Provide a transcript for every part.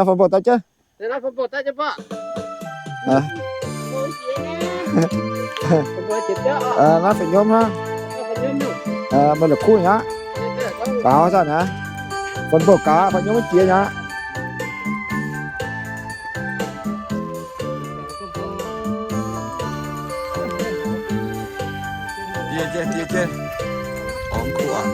Naaiv fun mbuo daaih jienv. Naaiv fun nyomv hnangv. Meih la'kuqv nyei aqv. Gaux zanc naaiv. Fun mbuo gaux, fun nyomv jiex nyei aqv. Diev jienv, diev jienv. Orv kuv aqv.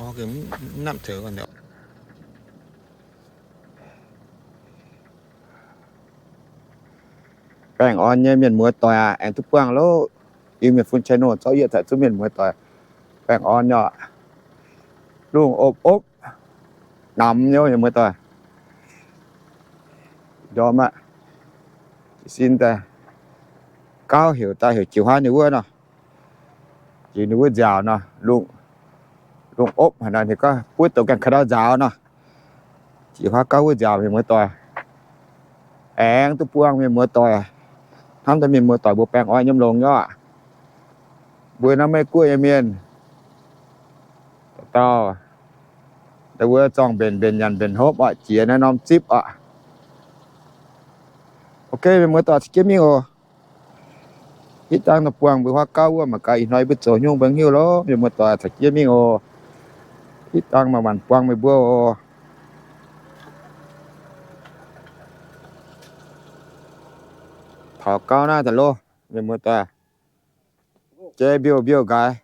Orv gengh mv namh taux ga'ndiev. Baengh orn nyei mienh muoz doic aac, aengx duqv buangh loh. Iu-Mienh fun channel zorqv yietc taux zuqc mienh muoz doic. Baengh orn nyei oc. Lungh opv opv, namx nyei mienh muoz doic. Ndorm aqv. Jiez sin daaih gauh heuc daaih heuc jiu huaav ninh wuov nor. Jiex ninh wuov nziaauc nor, lungh, lungh opv haic nor, ninh gorngv buov douz ganh ka'ndau nziaauc nor. Jiex huaav gauh wuov nziaauc mienh muoz doic. Aengx duqv buangh mienh muoz doic. Hnamv daaih mienh muoz doic mbuo baengh orn nyei longx nyei oc. Mbuo naaiv Meiv Guoqv nyei mienh, dauh dauh wuov zorng mbenc mbenc nyanc mbenc hopv oc, jiex naaiv norm zipv oc. Ok, mienh muoz doic, caux jienv mingh oc. Hitv dangh nor buangh mbuo huaav gauh wuov mangc gaax ih hnoi yie mbuo zoux haaix nyungc mbuo haaix nyungc loh, mienh muoz doic, caux jienv mingh oc. Hitv dangh maanc maanc buangh meih mbuo oc. Taux gauh naaiv daaih loh, mienh muoz doic. Jai mbiouh mbiouh nqaaix,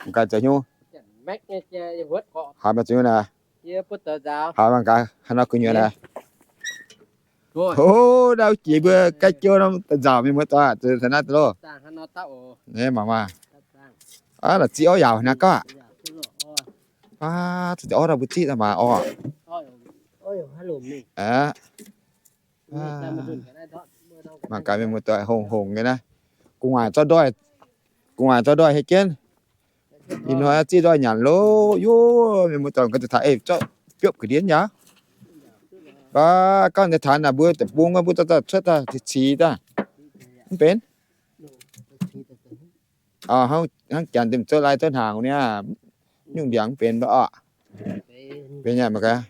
nqaaix zoux haaix nyungc? Haaix maaih zoux haaix nyungc naaic? Haaix maaih nqaaix haaix nor gu'nyuoz naaic? Hov, naaiv jiex mbuo ga'jouv norm nzauc mienh muoz doic, zoux taux naaiv daaih loh. Mangc maah. Aav, la'ziqv orv yaauc naaiv gauh aqv. Aav, zoux orv daaih mbuo ziqv daaih maah orv. Aav. Mangc gaax mienh muoz doic, hongx hongx nyei naaiv. Gu'nguaaic zorqv ndoih, gu'nguaaic zorqv ndoih hei jienv. Ih hnoi ziqv ndoih nyanc loh. Yov, mienh muoz doic, ga'naaiv taux eix zorqv biopv ga'ndiev yaac. Baac gauh deix taux naaic mbuo deic-bung mbuo zorqv daaih cuotv daaih ciqv daaih. Mv benx. Hnangv janx dimc zouv lai zouv hnaangx nyei, nyungc ndiangx mv benx mv baac oc. Benx nyanc mangc gaax.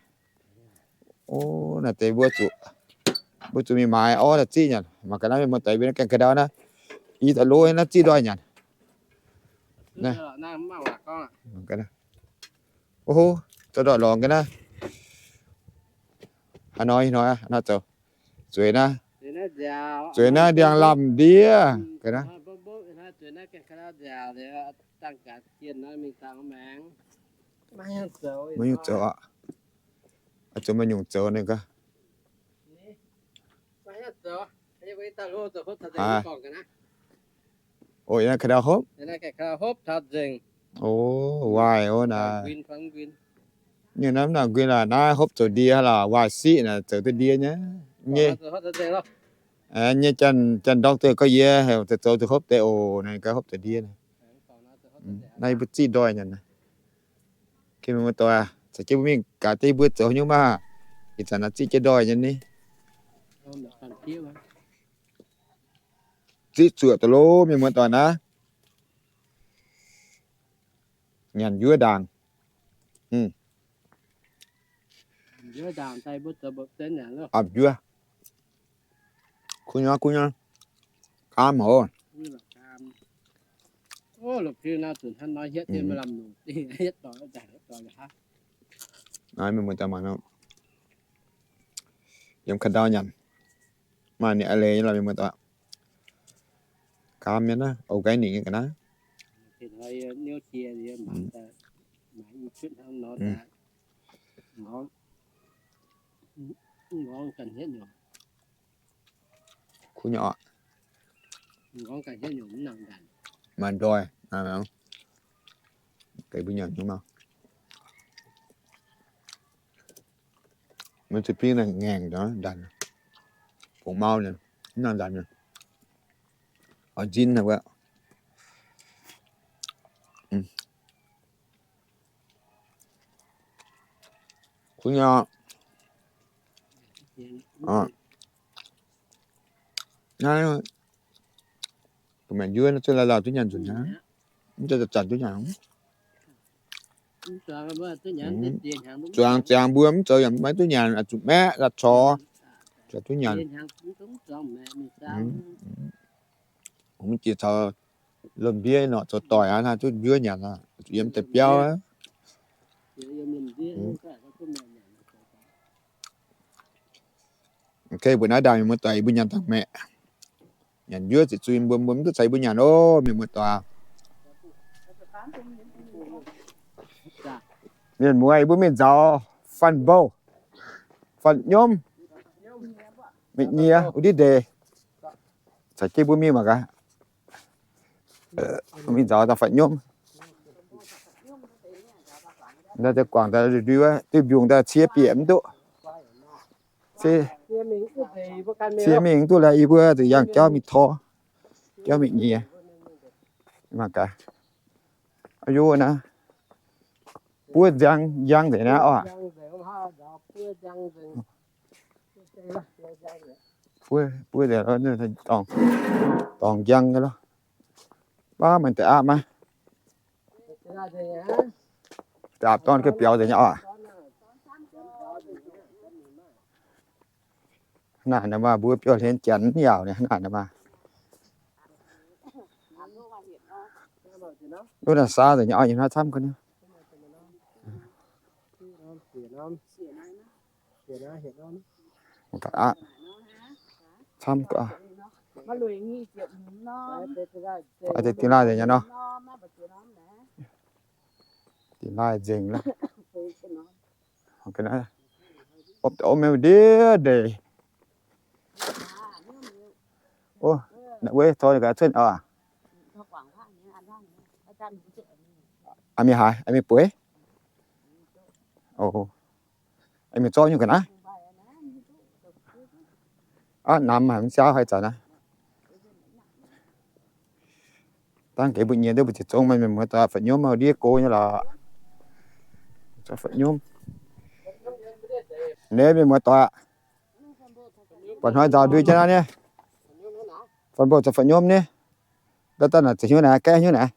O, naaiv deix mbuo zuqc, mbuo zuqc mingh maaiz orv daaih ziqv nyanc. Mangc gaax naaiv mienh muoz doic, mbuo naaiv gaengh ga'ndau naaiv, i daaih lov naaiv ziqv ndoih nyanc. O, zorqv ndoih lorngx ga'naaiv. Haaix nor, ih hnoi, hnoi zoux, zueiz naaiv, zueiz naaiv ndiangx-lamh ndiev. Maiv nyungc zoux oc. Zoux maiv nyungc zoux ninh gaax. O, yie naaiv ka'ndau hopv. O, waaic o naaic. Ninh naaiv mv nangc nquin lorqc, naaiv hopv zoux ndie lorqc, waaic siqv naaic zoux duqv ndie nyei. Nyei, nyei janx-ndorm deix gorngv yie heuc zoux duqv hopv deix oc, naaiv gaax hopv zoux ndie. Naaiv yie mbuo ziqv ndoih nyanc. Mienh muoz doic, caux jienv mbuo mingh gaax deix mbuo zoux nyungc maah. Ih zanc naaiv ziqv jienv ndoih nyei ni. Ziqv zuoqc daaih loh mienh muoz doic naaiv. Nyanc njuov ndaangc. Apc njuov. Kuv nyei, kuv nyei. Gaam haic oc. Naaiv mienh muoz doic mangc nor, yiem ka'ndau nyanc. Maaih ninh a'leiz nyei lorqc mienh muoz doic. Gaam nyei naaiv, organic nyei ga'naaiv. Kuv nyei oc. Maaih ndoih, ga'naaiv mbuo nyanc nyei maah. Maiv zeiz bingv naaiv ngaengc ndanc, fungx mau nyei, mv nangc ndanc nyei. Oix nzin naaic wuov. Kuv nyei. Naaiv, mbuo mangc njuov naaiv zuqc lauh lauh duqv nyanc nzunc hnangv. Mv zeiz zanc duqv nyanc. Zuangx ziangx mbuo mv zoux yaac maiv duqv nyanc, zuqc maeqv la'corc, zuqc duqv nyanc. Mv jiex caux lomh ndiev norqc zoux doic aqv, naaiv duqv njuov nyanc aqv, zuqc yiem deix biauv aqv. Mbuo naaiv ndaangc mienh muoz-doic, yie mbuo nyanc dangh maeqc. Nyanc njuov ziqc zuiz mbuo, mbuo mv duqv caux yie mbuo nyanc oc, mienh muoz-doic. Mienh muoz, yie mbuo mingh nzaaux fanh mbouh, fanh nyomv, mingh nyie wuov diqv ndeic. Caux jienv mbuo mingh mangc gaax. Mingh nzaaux daaih fanh nyomv. Ndau deix guangc daaih ndui wuov, duqv mbiungc daaih cie bieqc mv duqv. Cie mingh mv duqv laaix yie mbuo zuqc yangh jauv mingh tor, jauv mingh nyie. Mangc gaax. Aa, naaiv buov nziang njang nzengc naaiv oc. Buov, buov nziang, dorngc njang nyei lorqc. Baav mangc deix aapv maiv? Deix aapv dorn ga'biaux nzengc nyei oc. Naaic nor maah, mbuo biauv-hlen janx mv yaauc naaic nor maah. Wuov naaic saa nzengc nyei oc, yiem naaiv camv ga'naaiv. Camv ga'naaiv. Dingh laaih nzengc nyei nor. Dingh laaih nzengc lorqc. Opv, opv mienh ndiev ndeic. Wuov, tor gaax cuotv oc. Aa mingh haaix, aa mingh bueix? Aa mingh zorqv nyungc ga'naaiv. Aav, namx haic mv jauv haaix zanc naaiv. Dangv geix mbuo nyie duqv mbu'ziex zong, mienh muoz-doic, fa'nyomv ndiev go nyei lorqc. Fa'nyomv. Naaiv mienh muoz-doic, buatc hnoi nzaaux ndui jienv naaiv nyei. Fun-bouh caux fa'nyomv nyei. Ndau daaih naaic za'hnyouv naaic, gaeqv hnyouv naaic.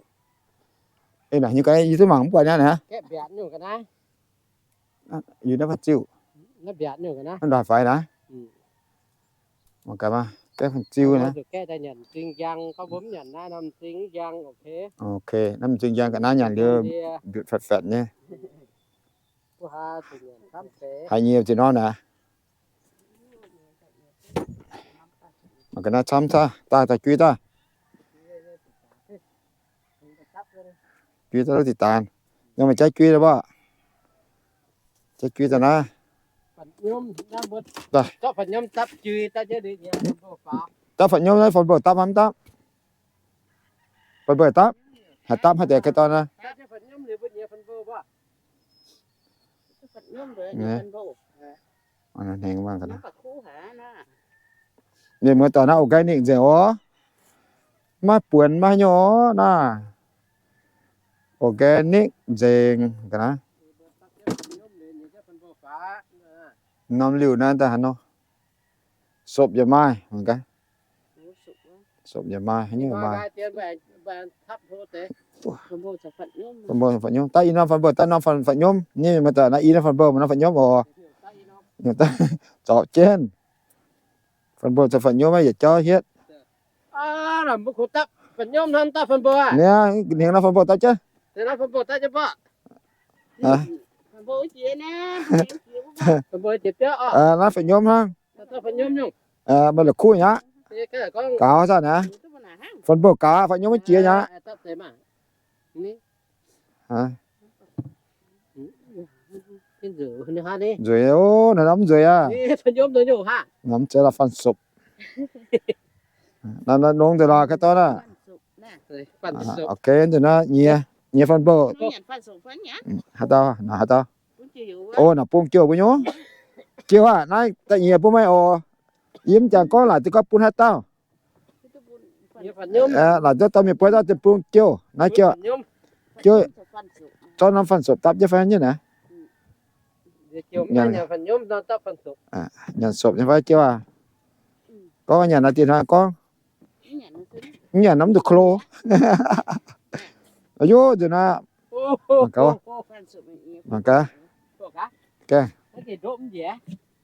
Ih naaic hnyouv ga'naaiv yie duqv mangc mv buatc nyei naaic. Yie naaiv faanh ziuh, naaiv ndaaih faix naaic. Mangc gaax maah, gaeqv faanh ziuh naaic. Ok, naaiv m'zing njang ga'naaiv nyanc liuz mbiutc fatv fatv nyei. Haiz nyei zinh norm naaic. Mangc ga'naaiv camv daaih, daaih daaih juiv daaih. Juiv daaih lov ziqc daanx. Nor meih jaiv juiv daaih mbuo. Jaiv juiv daaih naaiv. Dapv fa'nyomv naaiv fun-bouh dapv mv dapv? Fun-bouh dapv. Haaix dapv haaix deix ga'dorn naaiv. Mienh muoz-doic naaiv organic nzengc oc. Maiv buonc maiv nyei oc naaiv. Organic nzengc ga'naaiv. Norm liuh naaiv daaih haaix nor. Sopc yaac maaih, mangc gaax. Sopc yaac maaih, haaix nyungc yaac maaih. Fun-bouh fa'nyomv. Daaih i norm fun-bouh, daaih norm fa'nyomv. Nyei mienh muoz-doic naaiv i norm fun-bouh, maaih norm fa'nyomv oc. Zorpc jienv. Fun-bouh caux fa'nyomv yietc jauv hietv. Hniev naaiv fun-bouh daaih jienv. Naaiv fa'nyomv hnangv. Maaih la'kuqv nyei aqv. Gaux daaih naaiv. Fun-bouh gaux, fa'nyomv maiv jiex nyei aqv. Nzueic oc, naaiv norm mv nzueic aqv. Norm zeiz la'fanh sopc. Naaiv longx nzengc lorqc, ga'dorn aqv. Ok, nzunc naaiv nyie, nyie fun-bouh. Haaix dauh, haaix dauh? O, naaic bung jouh mbuo nyei. Jouh aqv, naaiv da'nyeic bun meih oc. Yie mv jangx gorngv laaic duqv gorngv bun haaix dauh. Laaic duqv dauh mienh buatc dauh deix bung jouh naaiv jouh. Jouh, zorqv norm fanh sopc dapv jienv fai nyei naaiv. Nyanc sopc nyei fai jouh aqv. Gorngv nyanc naaiv dien hnangv gorngv. Mv nyanc norm duqv klo. A'yuv, nzunc naaiv mangc gaax, mangc gaax.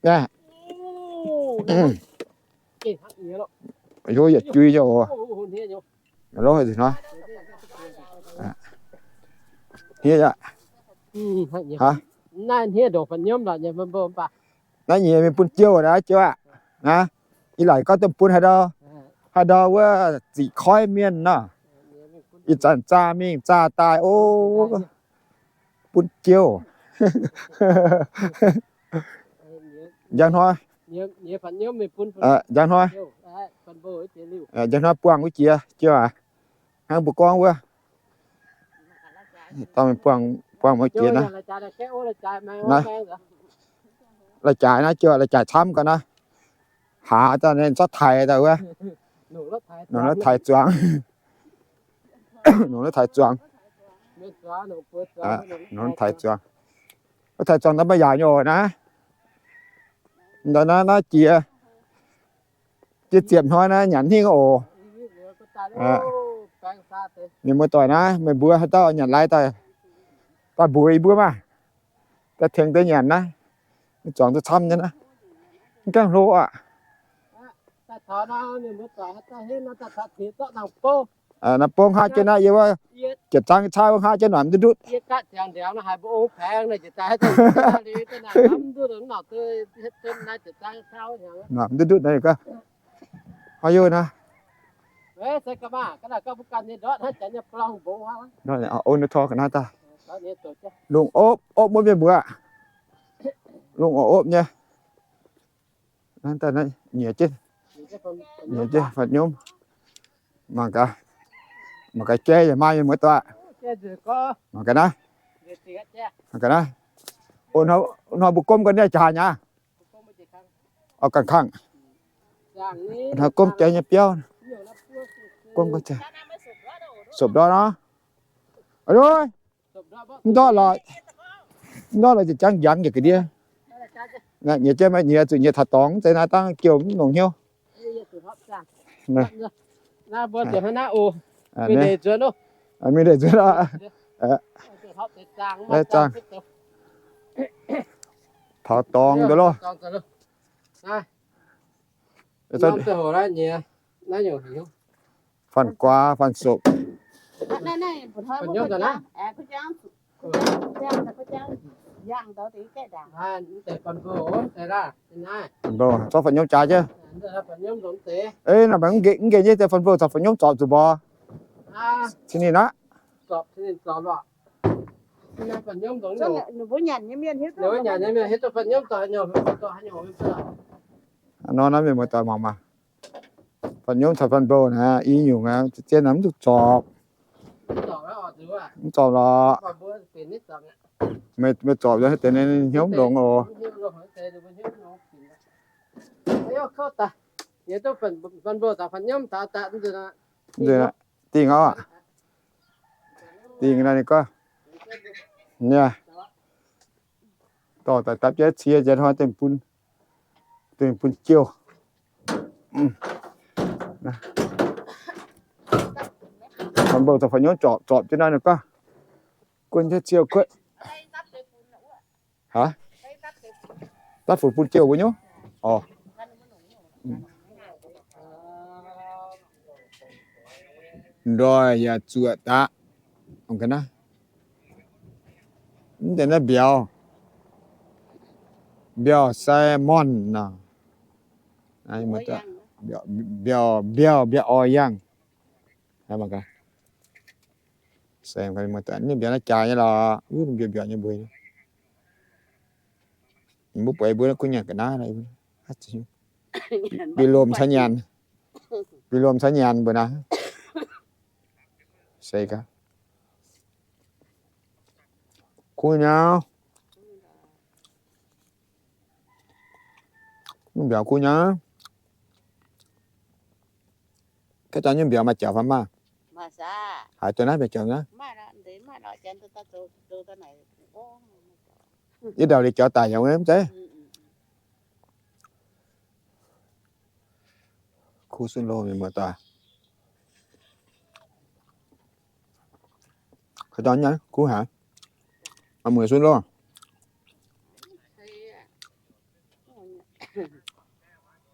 Gaengh. A'yuv, yietc jui nyei oc. Hniev aqv. Naaiv nyiex mingh bun jiouv naaiv, jiouv aqv. Naaiv, ih laaic gorngv dongh bun haaix ndau, haaix ndau wuov ziqc koiv mienh nor, ih zanc zaah mingh zaah daaih, o, bun jiouv. Njang hnoi, njang hnoi, njang hnoi buangh wuov jiex, jiouv aac. Hnangv mbuo gorngv wuov, dorh mingh buangh, buangh wuov jiex naaiv. Lai-jaaix naaiv, jiouv, lai-jaaix camv ga'naaiv. Haaz daaih ninh zorqv taaix daaih wuov, nongc lov taaix zuangx. Nongc lov taaix zuangx. Nongc lov taaix zuangx. Lov taaix zuangx daaih maiv yaauc nyei oc naaiv. Ndau naaiv naaiv jiex, jiex ziepc hnoi naaiv nyanc hingh oc. Mienh muoz-doic naaiv, meih mbuo haaix dauh nyanc lai daaih, daaih mbuox yie mbuo maah. Daaih tengx deix nyanc naaiv, zuangx duqv camv nyei naaiv. Mv gaengh hlo aqv. Naaiv bong hngaqv jienv naaiv, yie wuov jiepc zaang caa wuov hngaqv jienv noic mv duqv ndutv. Noic mv duqv ndutv naaiv gaax. Haaix yie naaiv. Ov, tor ga'naaiv daaih. Lungh opv, opv muonv mienh mbuo. Lungh opv opv nyei. Naaiv daaih naaiv nyiex jienv, nyiex jienv fa'nyomv. Mangc gaax, mangc gaax jai yaac maaih mienh muoz-doic. Mangc gaax naaiv, mangc gaax naaiv. O, hnoi mbuo gomv ga'naaiv jaax nyei. Oix ganh kangh. Hnoi gomv jai nyei biauv. Gomv ga'naaiv jaax. Sopc ndortv nor. Mv ndortv lorqc, mv ndortv lorqc, ziouc jangv njangv njiec ga'ndiev. Nyiex jienv maiv nyiex, zuqc nyiex taux dorngx, zeiz naaiv dangh jiouv mv longc hnyouv. Mingh ndeic nzuonx oc. Zaangh. Taux dorngx nduov loh. Faanh guaax faanh sopc. Faanh mboh zorqv faanh nyomv jaax jienv. Ei, naaiv mv nqemh nyei deix faanh mboh caux faanh nyomv zorpc zuqc mborqv. Cin ninh aqv. Nor naaiv mienh muoz-doic mangc maah. Faanh nyomv caux faanh mboh naaiv i nyungc aqv, zien naaiv mv duqv zorpc. Mv zorpc lorqc. Meih zorpc yaac deix ninh hnyouv longx oc. Dingh aqv. Dingh naaiv ninh gorngv. Dorh daaih dapv jienv cie jiex hnoi dengh bun, dengh bun jiouv. Faanh mboh caux faanh nyomv zorpc, zorpc jienv naaiv ninh gorngv. Guon jienv cie kuotv. Aa, dapv funx bun jiouv wuov nyungc. Orqc. Ndoih yaac zuoqc daqv. Mv deix naaiv mbiauz, mbiauz sai morn nor. Mbiauz, mbiauz, mbiauz oix yangh. Ninh mbiauz naaiv jaax nyei lorqc, mbiauz mbiauz nyei mbuo. Mbuo buatc mbuo kuv nyanc ga'naaiv, bi lomh caux nyanc, bi lomh caux nyanc mbuo naaiv. Se gaax, kuv nyei, mbiauz kuv nyei. Kaav dauh nyei mbiauz maaih jaux fai maah? Haaix dauh naaiv mbiauz jaux naaiv? Yie ndau liuz jaux daic yaac mv zeiz. Kuv sun loh mienh muoz-doic. Aa, dorn nyei, kuv haic. Maaih mueiz sun loh.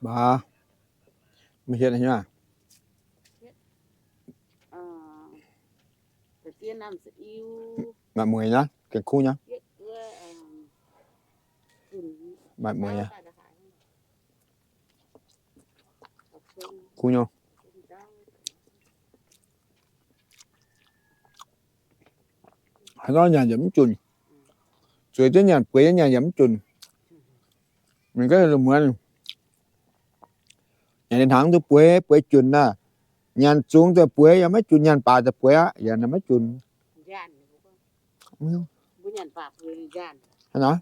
Baac, maiv hietv nyei aqv. Maaih mueiz nyei, gengh kuv nyei. Maaih mueiz nyei. Kuv nyei. Haaix nor nyanc yaac mv junc. Zueiz jienv nyanc, bueix jienv nyanc yaac mv junc. Mienh gorngv lungh muonz nyanc liuz hnaangx duqv bueix, bueix junc naaic. Nyanc zungx daaih bueix yaac maiv junc, nyanc baac daaih bueix aqv, yaac maiv junc. Hnangv naaic.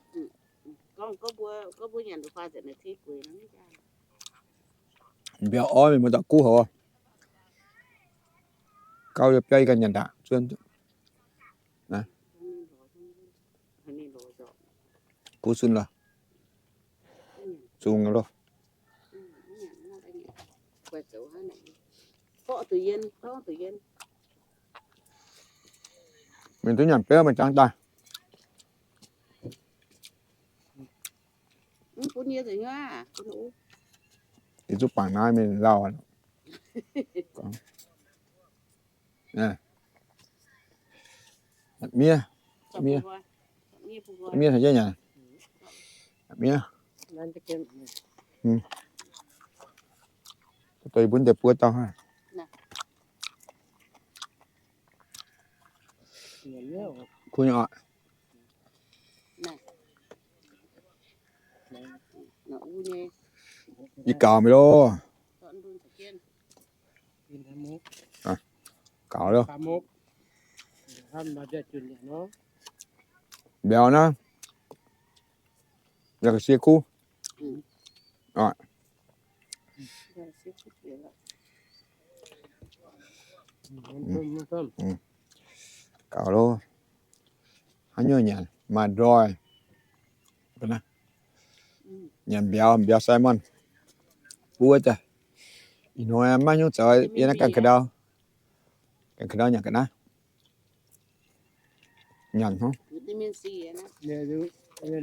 Mbiauz orv mienh muoz-doic guv haic. Gauh yie biauv yie ganh nyanc ndaangc. Kuv sun loh. Zungh loh. Mienh duqv nyanc biauv maaih jangx daaih. Ih zuqc bangc naaiv mienh lauh. Miev, miev, miev taux jienv nyanc. Miev. Deix bun deix buo dauh. Kuv nyei oc. Yie gaux mingh loh. Gaux loh. Mbiauz naaiv, yaac ga'sie kuv. Gaux loh. Haaix nyungc nyanc maaih ndoih. Nyanc mbiauz, mbiauz sai muonh. Buov daaih. Ih hnoi maiv nyungc zoux, yie naaiv ganh ka'ndau. Ganh ka'ndau nyanc ga'naaiv. Nyanc hnangv. Ninh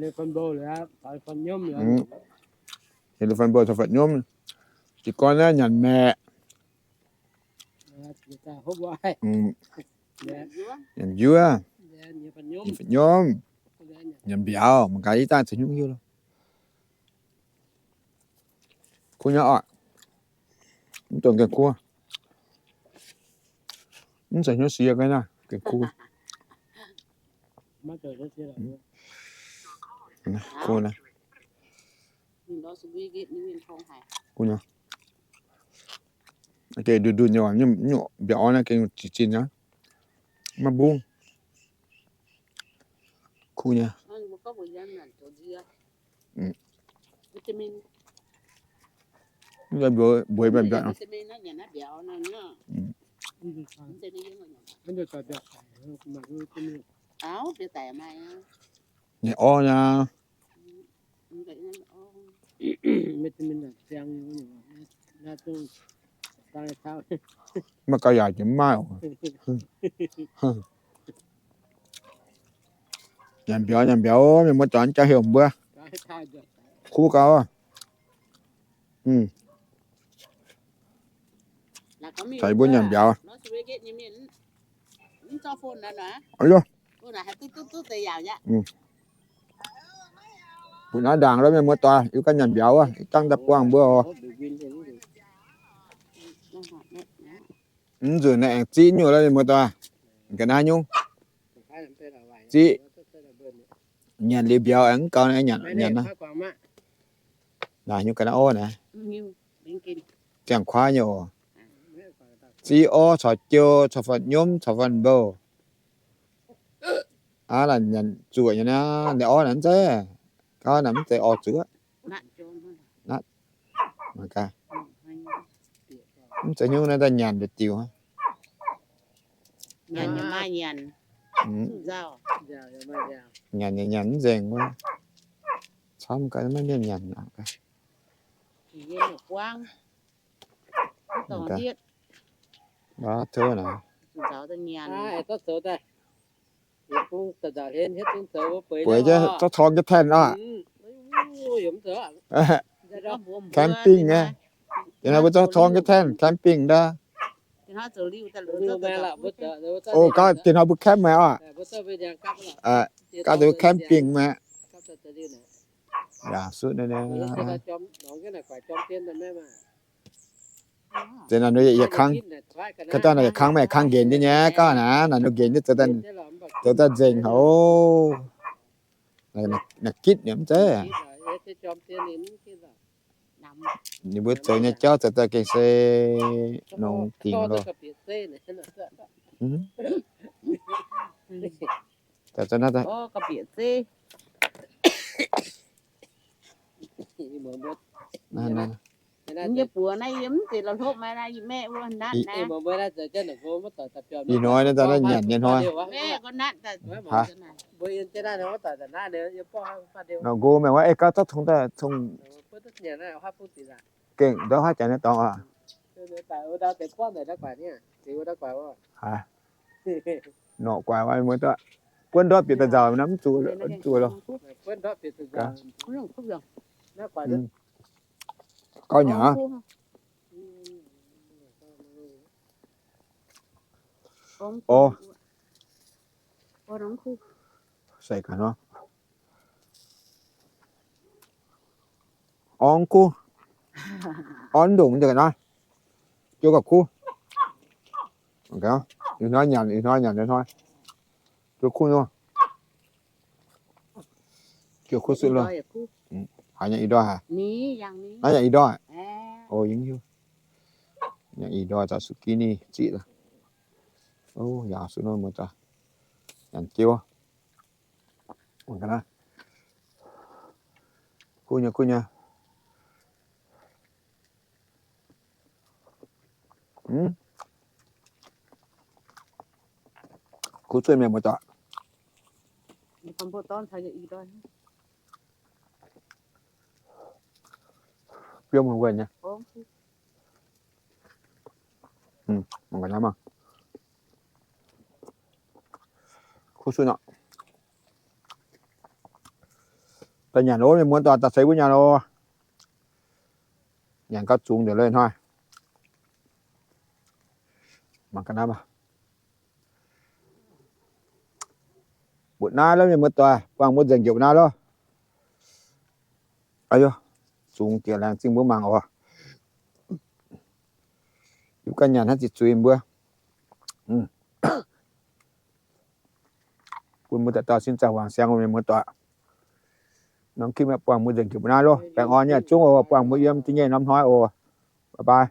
fun mbuo caux fun nyiemv. Jiez gorn naaiv nyanc maeqc. Nyanc njuov. Nyanc fun nyiemv. Nyanc mbiauz, mangc gaax yie daaih zoux hnyouv hiuv loh. Kuv nyei oc. Mv dongh gengh kuv. Mv zoux hnyouv sie ga'naaiv gengh kuv. Kuv naaiv. Kuv nyei. Gengh ndunh ndunh nyei, nyungc mbiauz orv naaiv gengh zinh zinh nyei. Maiv mbungv. Kuv nyei. Mbuox mbiauz. Ninh orv nyei. Maiv gauh yaac jiex mv maaih oc. Nyanc mbiauz, nyanc mbiauz, mienh muoz-doic jaa heuc mbuo. Kuv gau. Caux yie mbuo nyanc mbiauz. Mbuo naaiv ndaangc lorqc mienh muoz-doic, yie ganh nyanc mbiauz wuov, ih zanc daaih buangh mbuo oc. Mv nzunc naaiv aengx ziqv nyungc lorqc mienh muoz-doic. Ga'naaiv nyungc. Ziqv. Nyanc liuz mbiauz aengx mv gaux naaiv nyanc, nyanc naaiv. Naaic nyungc ga'naaiv orv naaiv. Ziangh kuaaiv nyei oc. Ziqv orv caux jiou caux fun nyiemv caux fun mbouh. Aav, naaic nyanc zuoqc nyei naaiv, naaiv orv naaic mv zeiz, gauv naaic mv zeiz orv zuoqc. Mv zeiz nyungc naaiv daaih nyanc deix diuc. Nyanc nyei nyanc mv nzengc wuov. Camv gaax maiv mienh nyanc aqv. Tov naaic. Bueix jienv zorqv corng jienv tanh oc. Camping aqv. Ih hnoi mbuo zorqv corng jienv tanh camping daaih. O, gaav deix hnoi mbuo camp maah oc. Gaav deix mbuo camping maah. Yaac sutv naaiv. Zeix naaic ninh yaac kangv, ga'daaih naaic yaac kangv maah, kangv nqenx nyei nyei gaav naaic, naaic ninh nqenx nyei, zoux daaih nzengc haic oc. Naaic gitv nyei mv zeiz. Ninh mbuo zoux nyei jauv zoux daaih gengh se nongx dingc loh. Yie buoz naaiv yie mv zeiz la'hlopv maiv naaiv, yie maeqv wuov natv naaiv. Ih hnoi naaiv daaih naaiv nyanc nyei hnoi. Nor nqo meih wuov, ei, gauh zorqv tong daaih, tong gengh ndortv haaix jaax naaiv dorngx oc. Haiz, norqc guaix wuov, buonv ndortv bieqc daaih nzauc naaiv mv zuqc, mv zuqc loh. Gauh nyanc aqv. O, se ga'naaiv orv kuv, orv ndongc nzengc ga'naaiv, jiu gauh kuv. Ih hnoi nyanc, ih hnoi nyanc ih hnoi, jiu kuv nyei. Jiu kuv sutv loh. Haiz nyanc ih ndoi haic? Naaiv nyanc ih ndoi. O, yie hiuv. Nyanc ih ndoi caux zucchini ziqv. O, yaac sutv loh muoz-doic. Nyanc jiu. Kuv nyei, kuv nyei. Kuv cuotv mienh muoz-doic. Biomv wuonh nyei. Kuv cuotv nor. Daaih nyanc loh mienh muoz-doic, daaih seix mbuo nyanc loh. Nyanc gauh zungx nzengc loh ih hnoi. Mangc ga'naaiv maah. Mbuoqc naaiv loh mienh muoz-doic, buangh mbuo nzengc njiec mbuo naaiv loh. Aiyo, zungx jiex laengz zingh mbuo mangc oc. Yie ganh nyanc hnangv ziqc zuiz mbuo. Bun mbuo dauh dauh sin zaangc wangc siang mienh muoz-doic. Norm clip aeqv, buangh mbuo nzengc njiec mbuo naaiv loh. Baengh orn nyei zungv oc, buangh mbuo yiem da'nyeic norm hnoi oc. Bye bye.